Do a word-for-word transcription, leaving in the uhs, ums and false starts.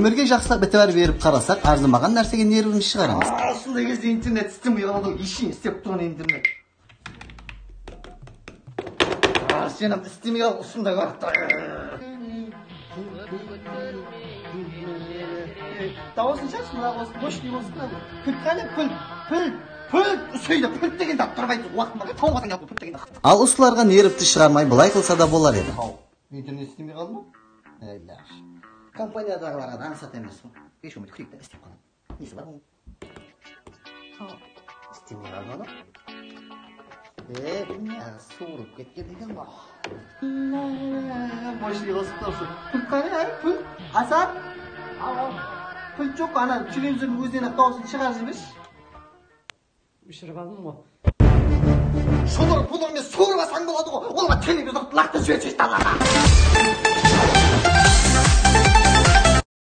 Ómirge jaqsılap itibar berip qarasaq, arzımaǵan nársege nervimiz shıǵaramız. Aa, usınday gezde internet islemey qaladı ǵoy, ishim islep turǵan internet. Aa, sen hám islemey qal usınday waqıtta. Dawısın shaqshı, mına qosıp, moshniy qosıp, mına pult qáne, pult, pult, pult, usıydı, pult degen zat turmaydı, waqtında tawıp atırıń, pult degen zat. Al usılarǵa nervti shıǵarmay bılay qılsa da bolar edi. Haw, internet islemey qaldı ma? Ey, ilash. Kompaniyadaǵılarǵa da ańsat emes ǵoy. Hesh bolmay kúrek ta islep qaladı. Nesi bar ǵoy? Haw, islemey qaldı ma? E, mine, suwırıp ketken eken ǵoy. Moshniy qosıp turıpsız. Pult qáne, pult? Asar? Awa. Pult joq, ana televizordıń ózinen-aq dawısın shıǵarıp jibershi. Óshirip aldım ǵoy. Shulır-pulır menen suwırıp alsań boladı ǵoy. Olar televizordı laqtırıp jibersheyshi dalaǵa.